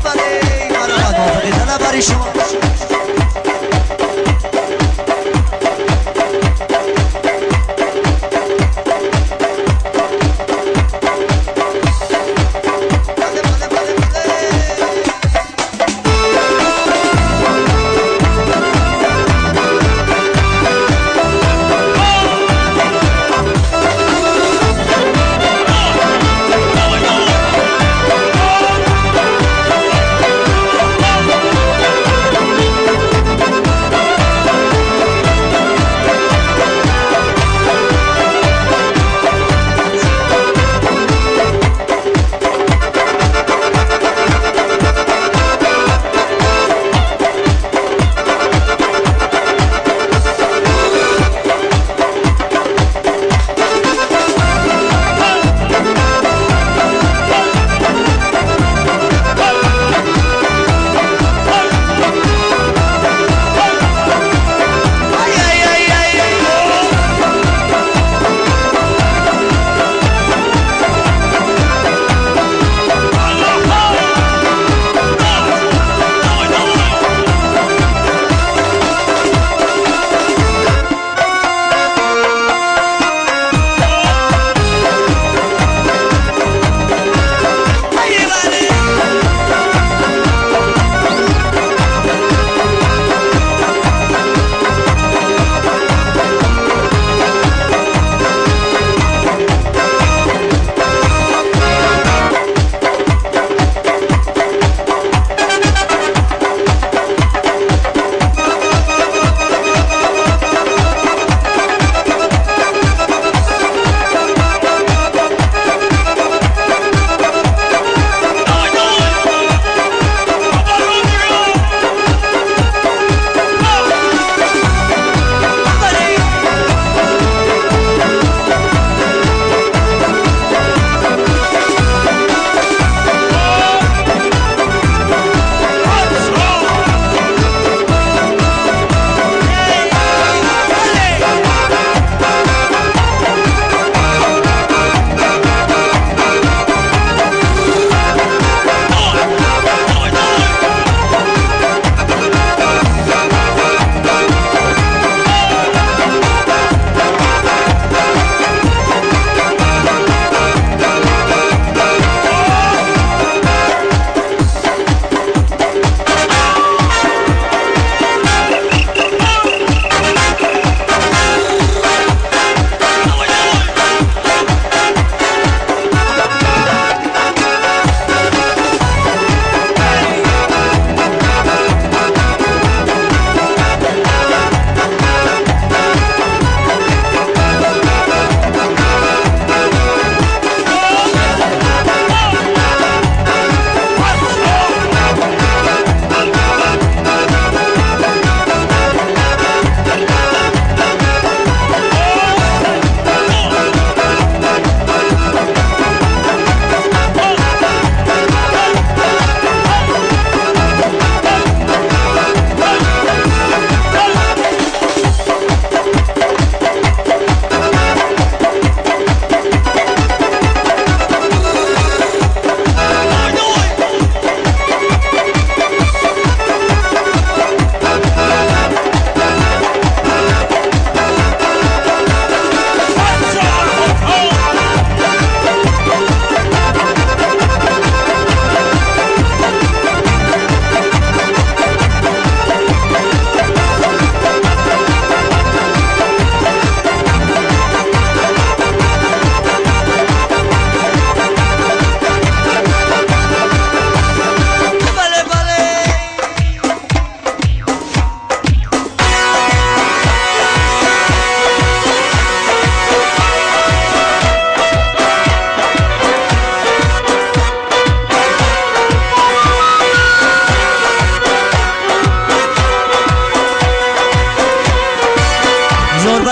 بله مرحبا موافقی طلب برای شما.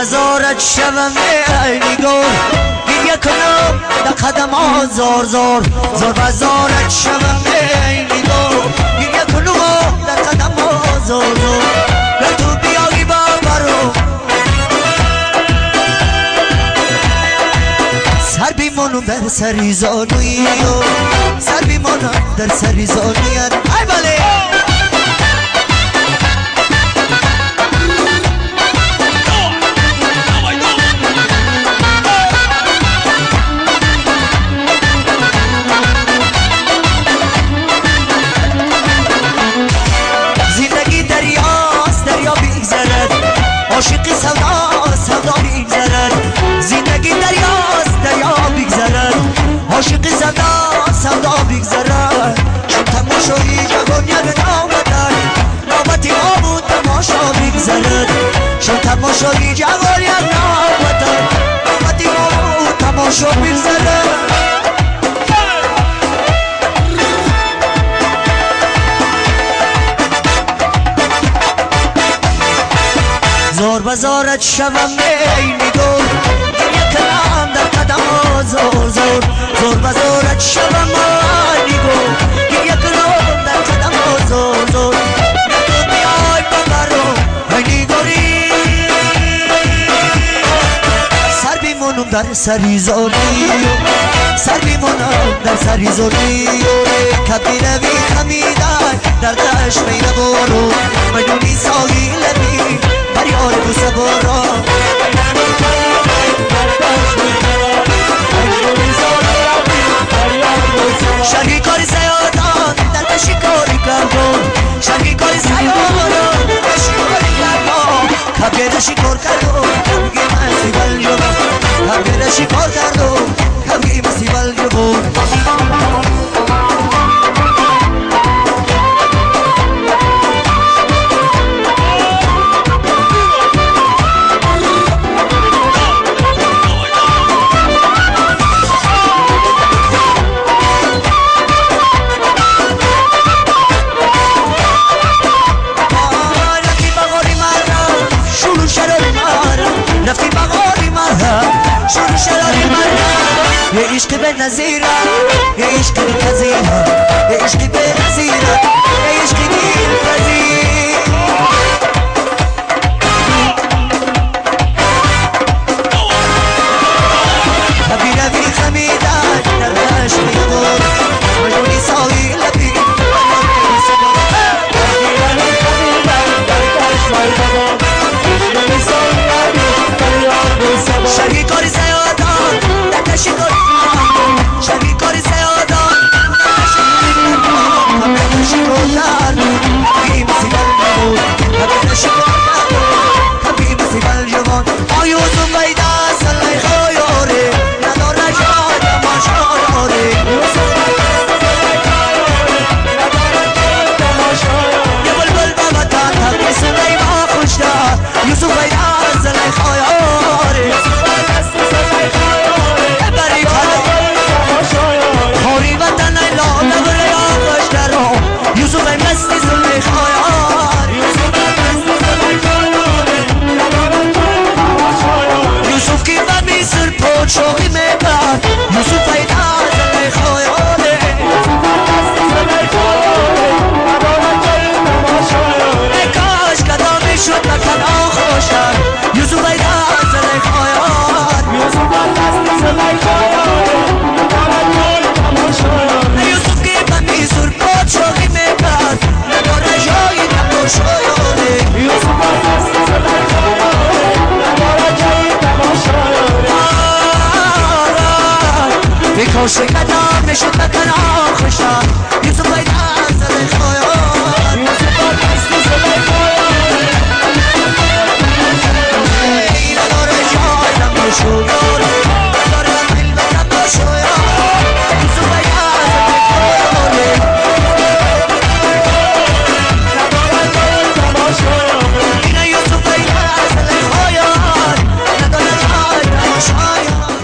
بزارت شوم ای نگار، گریه کنم در قدم ها زار زار، زار بزارت شوم ای نگار، گریه کنم در قدم ها زار زار، تو بیایی با برو سر بیمانو بر در سری زانوی سر بیمانم در سری زانویت ای بله زندگی دریاست دریا بیگذرد عاشقی سودا سودا بیگذرد زندگی دریاست دریا بیگذرد عاشقی سودا سودا بیگذرد چون تماشایی جوان یک نوبت نوبتی ما بود تماشا بیگذرد چون تماشایی جوان یک نوبت نوبتی ما بود تماشا بیگذرد زور بزارت شوم ای نگار گریه کنم در قدم زور زور زور بزارت شوم ای نگار گریه کنم در قدم زور زور نتو بیای ببرم ای نگاری سر بیمانم در سری زانی سر بیمانم در سری زانی کبی روی خمیدن در دشت می نبارو مجنونی ساحل لبی یار بوسه بارا شرقی کاری سیادان در پشی کاری کردم شرقی کاری سیادان در پشی کاری کردم کبگه نشی کار کردم کبگه مسی بل جبم کبگه نشی کار کردم کبگه مسی بل جبم رفتی بغاری مرا شروع شراری مرا یه عشق به نظیره یه عشق دلپذیره یه عشق به نظیره یه عشق دلپذیر حبی روی خمیدن در عشق یبار مجنونی ساحل لبی شرقی کاری سیادان در تشی کاری شرقی کاری سیادان در تشی کاری کبی مسی بل نبود کبی تشی کاری کبی مسی بل جوان آیوزون بیده سلی خیاره نداره جای تماشایاره یه بلبل با وطن تبی سلیما خوشده یوسف بیده سلی خیاره خوری وطن ای لاله بریا خوشترم یوسف ای مستی زلیخا یار یوسف که به مصر پادشاهی میبرد یوسف ای زلیخا یاره ای کاش کدام میشد مکان خوشتر یوسف ای زلیخا یار یوسف که به مصر پادشاهی میبرد نداره جایی تماشایاره کاش کدام میشد مکان خوشتر